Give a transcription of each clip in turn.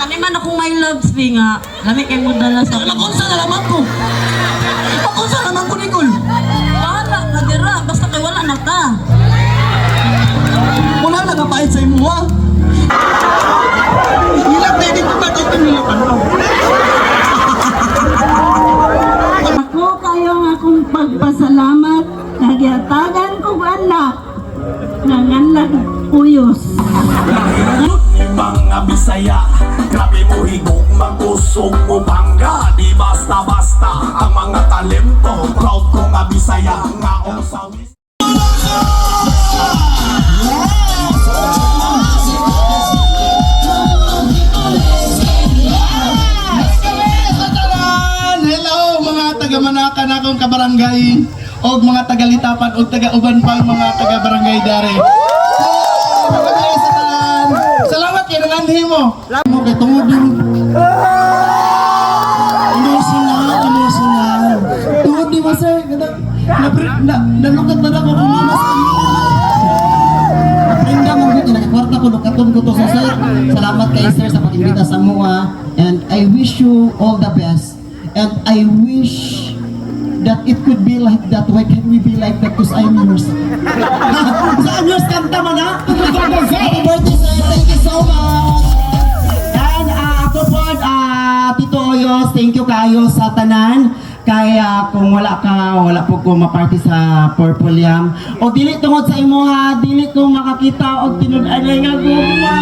Ani man akong my loves bi nga. Lami kay mo dala sa Makunsa na lamang ko. Makunsa naman ko, Nicole. Bahala ka dira basta kay wala na ka. Wala na kapait sa imo, ha? Hilap na dito ba dito nilapan mo? Ako kayo nga akong pagpasalamat nga gihatagan kog anak nga nganlag uyos. Mga Bisaya, grabe mo higog, magkusog mo bangga. Di basta-basta ang mga talento. Proud ko nga Bisaya, nga usawis. Taran! Hello mga taga-Manakan akong kabarangay og mga taga-Litapan og taga-uban pang mga taga-barangay dare. Hello, sa tanan. Salamat kay nanganhi mo. Mo kay tungod din. Emotional, emotional. Tungod ni mo, sir. Na, na, nalukat na ako kung mas. Prinda mong gusto, nagkwarta ko, lukaton ko to. So sir, salamat kay sir sa pag-imbita sa mua. And I wish you all the best. And I wish that it could be like that. Why can't we be like that? Because I'm yours. So I'm yours, kanta man ha? Happy birthday, sir. Thank you so much. And ako po, Tito Oyos, thank you kayo sa tanan. Kaya kung wala ka, wala po ko maparty sa Purple Yam. O dili tungod sa imuha, dili ko makakita og tinud-anay nga gugma.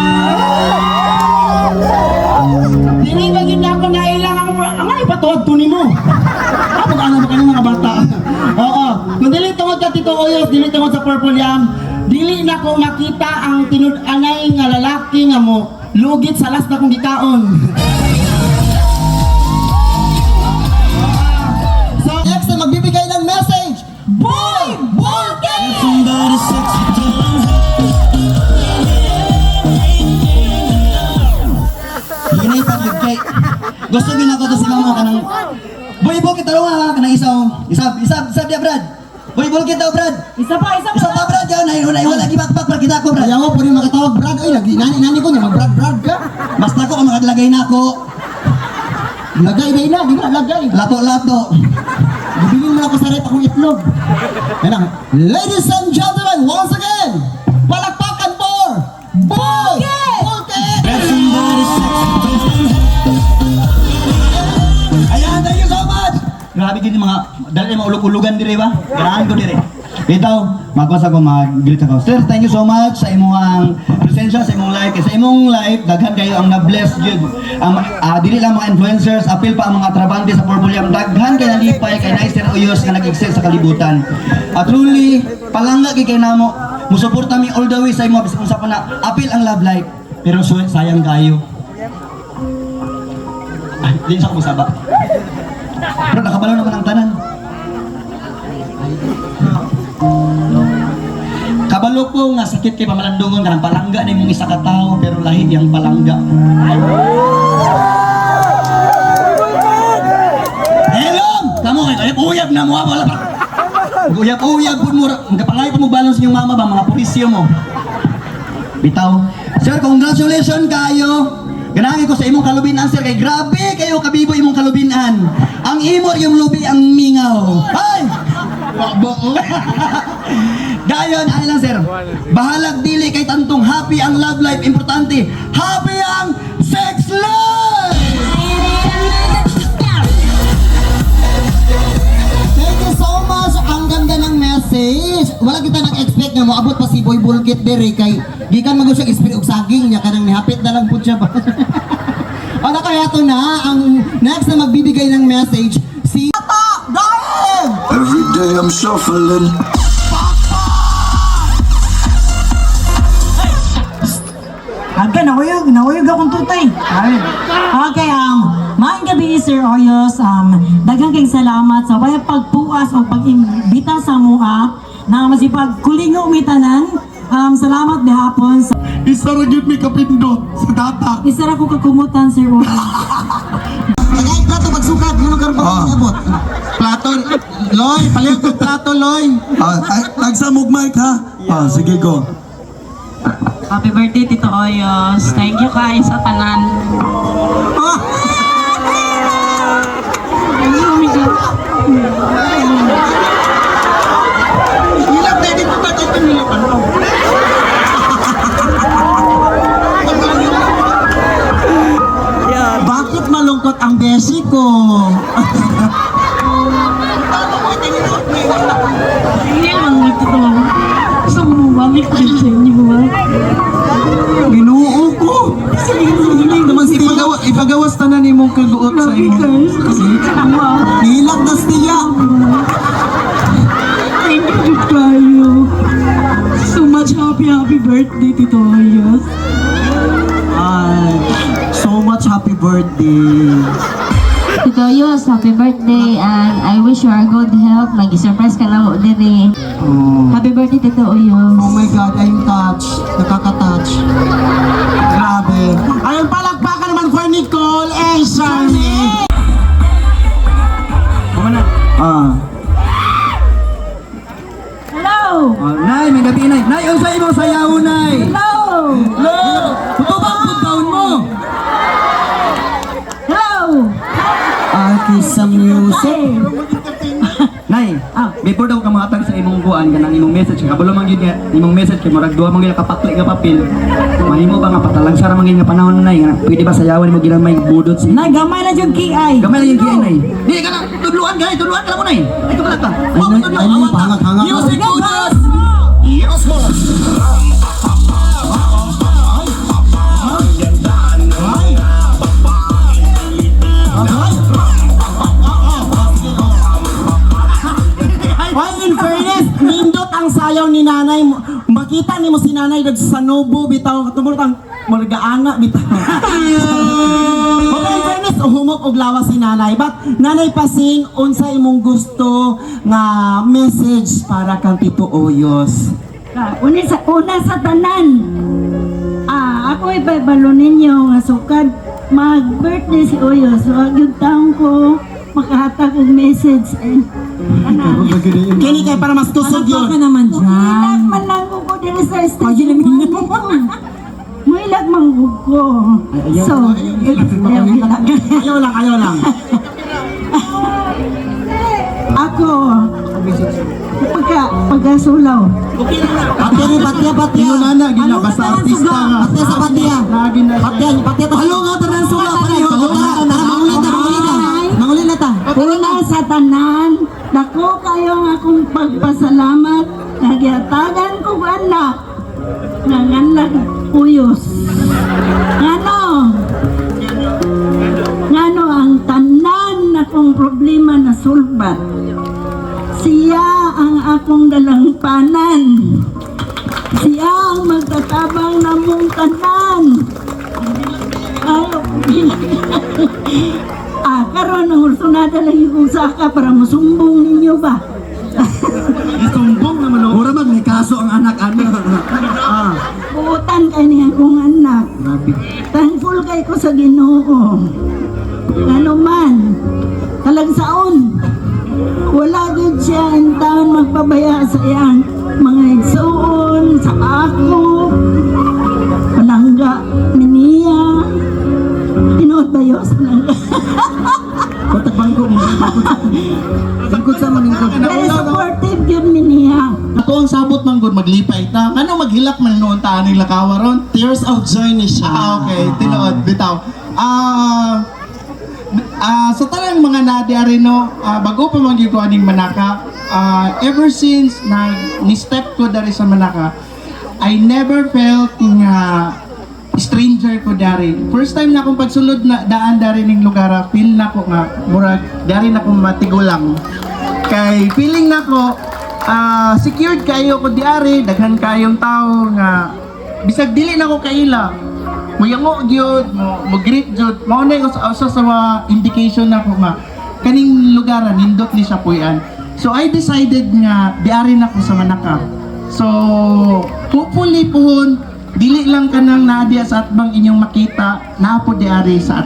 Dili ba gyud na ako nailang ang ay patuod to nimo. Ah, pag ano ba kayo mga bata? Oo. Kung dili tungod ka Tito Oyos, dili tungod sa Purple Yam, dili na ko makita ang tinud-anay nga lalaki nga mo lugit sa last na kong gikaon. So, next na magbibigay ng message, Boy Bulky! Hinay pa gyud kay gusto gyud nako to si mama kanang Boy bukit tarong ha kanang isa oh. Isab isab isab dia Brad. Boy bukit daw, Brad. Isa pa, isa pa. Isa pa, Brad, yan ay wala wala gibakbak Brad kita ko, Brad. Ayaw ko po rin makatawag Brad. Ay, lagi, nani, nani ko niya, mag-Brad, Brad ka. Basta ko ang makaglagay na ako. Lagay, day na, di ba? Lagay. Lato lato. Gibilin mo na ako sa rep akong itlog. Yan ang, ladies and gentlemen, once again, palakpakan for Boy Bulky! Ayan, thank you so much. Grabe gid yung mga dali mga ulog-ulugan dire ba? Ganahan ko dire. Bitaw, magwas ako mag-greet ako. Sir, thank you so much sa imong presensya sa imong life. Kay sa imong life, daghan kayo ang na-bless gyud. Ang dili lang mga influencers, apil pa ang mga trabante sa Purple Yam. Daghan kay nalipay kay nice Sir Uyos nga nag-excel sa kalibutan. At truly, palangga gyud kay namo. Musuporta mi all the way sa imo bisan unsa pa na apil ang love life. Pero sayang kayo. Ay, di sa kusaba. Pero nakabalo naman ang tanan. Kabalo ko nga sakit kay pamalandungon kanang palangga na imong isa ka tawo pero lahi yang palangga. Hello! Kamo kay uyab uyab na mo ah, wala pa. Uyab uyab pud mo kapangay pa mo balance yung mama ba mga pulisyo mo. Bitaw. Sir, congratulations kayo. Ganahan ko sa imong kalubinan, sir, kay grabe kayo kabibo imong kalubinan. Ang imo yung lubi ang mingaw. Ay! Dayon, ay lang, sir. Bahalag dili kay tantong happy ang love life. Importante, happy ang sex life! Thank you so much. Ang ganda ng message. Wala kita nag-expect nga moabot pa si Boy Bulkit dere kay gikan man gud siya ispiri og saging niya kanang nihapit na lang pud siya ba. O na kaya to na ang next na magbibigay ng message si Tata Daeng! Every day I'm shuffling. Aga, nauyog, nauyog akong tutay. Okay, maayong gabi, Sir Oyos. Daghang kay salamat sa wayang pagpuas o pag-imbita sa mua na masipag kulingo mi tanan. Salamat bihapon sa Isa ra gyud mi kapindot sa data. isa ra ko kakumutan, Sir Oyos. Tagay plato pagsukad ngano karon pa abot. Plato, Loy, palihog kog plato, Loy. Ah, tagsa mog mic ha. Ah, sige go. Happy birthday, Tito Oyos. Thank you kay sa tanan. Nalungkot ang beshi ko. Hindi lang magtotoo. Gusto mo bumalik ko sa inyo ba? Ginoo ko. Naman ipagawas tanan imong kaguot sa Grabe imong. guys. Kasi Nilak das niya. Thank you jud kayo. So much happy, happy birthday, Tito Oyos. Ay, so much happy birthday. Tito Oyos, happy birthday and I wish you are good health. Mag-surprise ka na mo diri. Oh. Happy birthday, Tito Oyos. Oh my God, I'm touched. Nakaka-touch. Grabe. Ayun, palakpakan naman for Nicole and Charmaine. Kumana. Ah. Hello! Oh, Nay, may gabi, Nay. Nay, unsa imong sayaw, Nay? Hello! Lo! Tubang pud taon mo. Hello! Aki sa music. Nay, before daw ka mahatag sa imong kuan kanang imong message, kabalo man gyud nga imong message kay murag duha man gyud ka pakli nga papel. Mahimo ba nga patalangsa ra man gyud nga panahon, Nay, nga pwede ba sayawan mo ginamay budot si Nay, gamay na yung KI. Gamay lang yung kiay, Nay. Di ka na tudluan gay, tudluan ka lang mo, Nay. Ay ka pala ka. Ay, Nay, ay, Nay, pahangak-hangak. Music budas! Yes, boss. Ay, in fairness, nindot ang sayaw ni nanay. Makita ni mo si nanay dag sa nubo, bitaw, tumulot ang margaana, bitaw. Okay, in fairness, humok og lawas si nanay. But, Nanay Pasing, unsa imong gusto nga message para kang Tito Oyos? Una sa tanan. Ako ipaibalo ninyo nga sukad mag-birthday si Oyos. So, yung taon ko makahatag og message and ana. Kini kay para mas kusog yun. Ka naman dyan. Muilag man lang ko diri sa station. Muilag man ko. So, ayaw hilak. Ayaw lang, ayaw lang. Ako, pagkasulaw. Patya ni, patya, patya. Ingon na, gina, basta artista nga. Patya sa patya. Lagi na siya. Patya, patya. Halo nga, tanan sula. Pareho. Tara, tara, mangulin na, mangulin na. Mangulin na ta. Una sa tanan, dako kayo nga akong pagpasalamat nga gihatagan kong anak nga nganlag uyos. Ngano? Ngano ang tanan akong problema na sulbat. Siya ang akong dalangpanan. Siya ang magtatabang namong tanan. Ay, karon ang ursunada lang yung saka para musumbong ninyo ba? Isumbong naman ako. Mura mag may kaso ang anak ani. Ah. Buutan kay niya akong anak. Grabe. Thankful kay ko sa Ginoo. Ano man, talagsaon. Wala gud siya in taon magpabaya sa iyang mga igsuon, sa ako. Palangga, miniya. Tinuod ba yun? Palangga. Kontak bangko mo. Bangkot sa mo ningkod. Very supportive yun miniya. Ako ang sabot man gud maglipay ta. Ngano maghilak man noon ta aning lakawa ron? Tears of joy ni siya. Ah, okay, tinuod bitaw. Sa tanang mga nadi ari no, bago pa man gyud ko aning Manaka, ever since nag ni step ko dari sa Manaka, I never felt nga stranger ko dari. First time na akong pagsulod na daan dari ning lugar, feel na ko nga murag dari na ko matigulang. Kay feeling nako secured kayo ko diari, daghan kayong tao nga bisag dili na ko kaila. Muyango gyud, mo greet gyud. Mao na yung usa sa mga indication nako nga kaning lugar nindot ni siya puy-an. So I decided nga diari na ko sa Manaka. So hopefully puhon dili lang kanang naadiya sa atbang inyong makita, naa po diari sa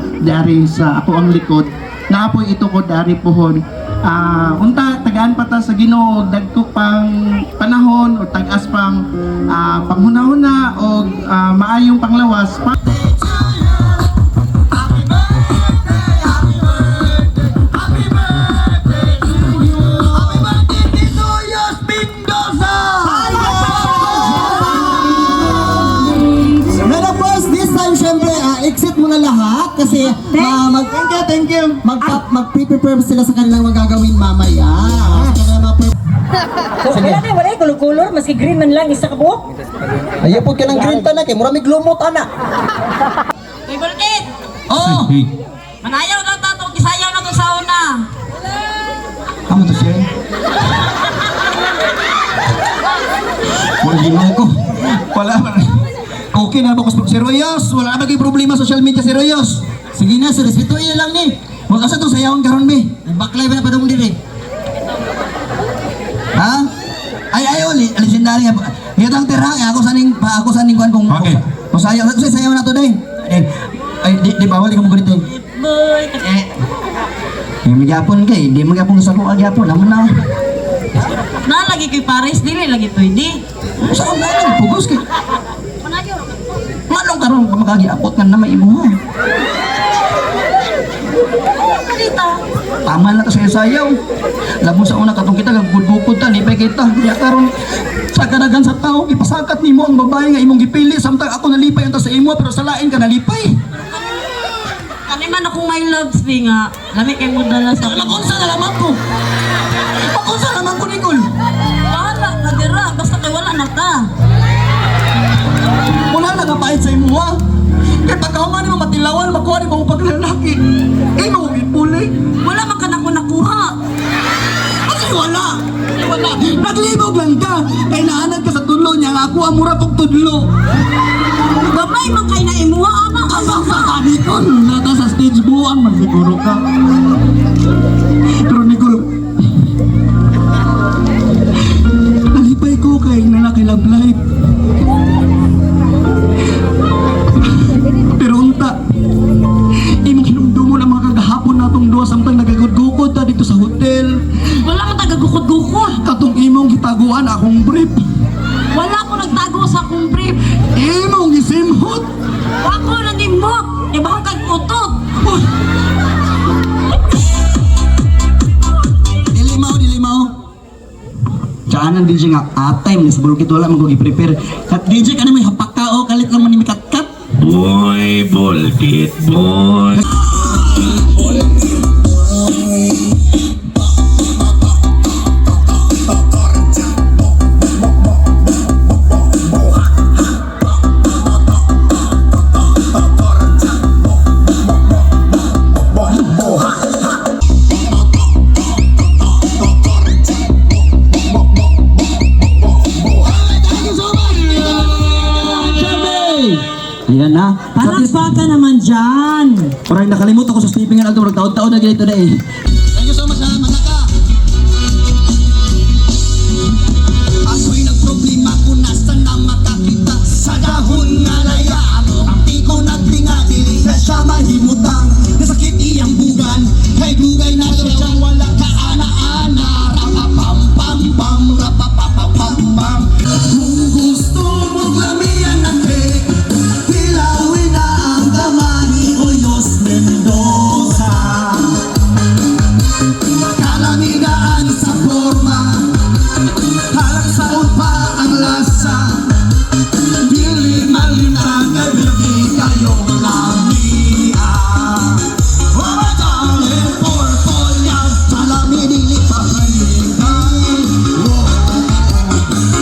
ako ang likod, naa po ito ko diari puhon. Unta tagaan pa ta sa Ginoo og dagko pang panahon o tag-as pang panghuna-huna og maayong panglawas. Happy birthday, Tito Yos Mendoza! And of course, this time, syempre, exit I-greet mo na lahat kasi mag Thank you, thank you. Mag-prepare sila sa kanilang mga gagawin mamaya. Sa kanilang mga So, wala na, wala color-color, maski green man lang, isa ka buok. Ayaw po ka ng green ta na kay mura may glumot ana. Uy, Bulkit! Oh! Manayaw na ta tong gisayaw na to sa una. Amo to siya. Wala ginoo ko. Wala man. Okay na ba ko si Royos? Wala na ba kay problema sa social media si Royos? Sige na, sir, respetuhin na lang ni. Wala sa itong sayawon karon be. Baklay ba na padung diri? Ha? Ay ay oli, legendary nga. Ngitang tira kay ako saning pa ako saning kuan kung Okay. kung sayaw sa sayaw na to day. Eh, ay di bawal di ka mo ganito. Boy, Eh. Eh, magyapon kay, di magyapon sa ko agyapon, amo na. na lagi kay Paris dili lagi pwede. Sa akong galang, pugos kay. Manayaw ra ka. Manong karon ka makagiapot nga na may imuha. Dito. Tama na ta sa sayaw. Labong sa una katong kita gagugod ta lipay kita. Ya karon sa kadagan sa tao gipasakat nimo ang babae nga imong gipili samtang ako nalipay unta sa imo pero sa lain ka nalipay. Kani man akong my loves bi nga. Lami kay mo dala sa. Makunsa na lamang ko. Makunsa naman ko, Nicole. Bahala ka dira basta kay wala na ta. Wala na kapait sa imo ha. Kay pagkahuman nimo matilawan, makuha nimo ang paglalaki. Imo gipuli. Wala man ka na ko nakuha. Kasi wala. Wala. Naglibog lang ka. Kay naanad ka sa tulo niya. Nga ako ang mura kong tudlo. Gamay man kay na imuha ana. Asa sa ka, Nicole? Nata sa stage buang man siguro ka. Pero Nicole, nalipay ko kay nalaki love life. Pero unta, imong hinumdumon ang mga kagahapon natong duha samtang nagagod-gukod ta dito sa hotel. Wala man tagagukod-gukod. Katong imong gitaguan akong brief. Wala ko nagtago sa akong brief. Imong gisimhot. Ako na nimot. Ibang kag utot. Uy! Dili mao, dili mao. Tiyaanan DJ nga atay mo sa bulkit wala man ko gi-prepare. Kat DJ kani may hapak ka o kalit lang man ni mikat-kat. Boy, Bulkit boy. Thank you so much. Ayan na. Palakpakan naman dyan. Parang nakalimutan ko sa sleeping nga lang taon-taon na ganito na eh. Thank you so much ha, Manaka. Ako'y nagproblema kung nasa na makakita. Sa dahon nga laya ang di ko nagtinga. Dili na siya mahimutang. Nasakit iyang bugan. Kay dugay na siya wala ka ana-ana. Rapapam pam pam rapapapam pam. Kung gusto mo lamian ng cake, hilawin na ang tama ni Oyos Mendoza. Kalamigaan sa forma, halak sa pa ang lasa. Dili malinang kay kayong lamia. Oh my darling, purple yan. Salami dili pa palingay. Oh,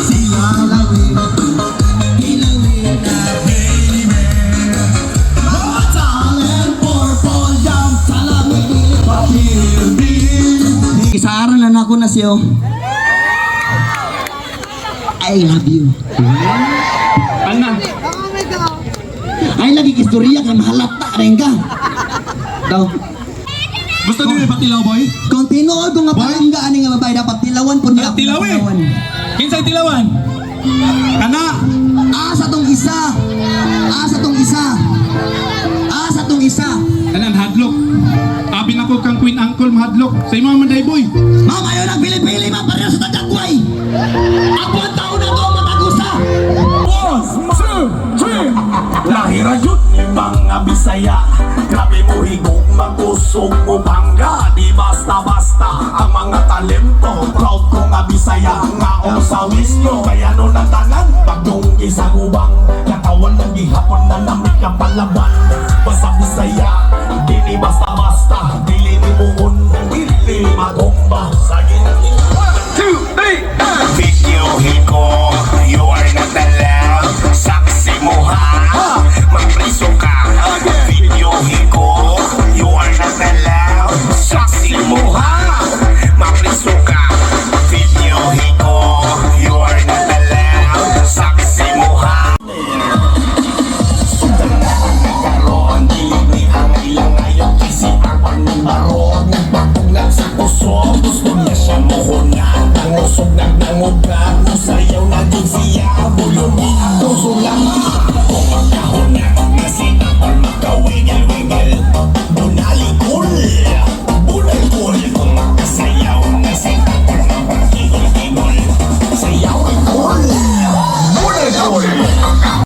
sila lawin, hilawin na baby. Oh my darling, purple yan. Salami dili pa palingay. Isaaran na nako na siyo. I love you. Ana. Ay, lagi istorya kay mahalata rin ka. Daw. Gusto niyo ipatilaw, boy? Kung tinuod ko nga palangga ani nga babae dapat tilawan po niya. Tilaw eh. Kinsay tilawan? Ana. Asa tong isa. Asa tong isa. Asa tong isa. Kanan hadlok. Abi na ko kang Queen Uncle mahadlok. Sa imo man day boy. Ma'am, ayaw nang pili-pili, ma'am. Pareho sa tagdagway. Ako ang tao na to, matagusa. One, two, three. Lahira yun ni mga Bisaya. Grabe mo higog, magusog mo bangga. Di basta-basta ang mga talento. Proud ko nga Bisaya nga o sa wisyo. Kaya nun ang tanan, bagdong isang ubang. Katawan lang gihapon na nami kapalaban. Basta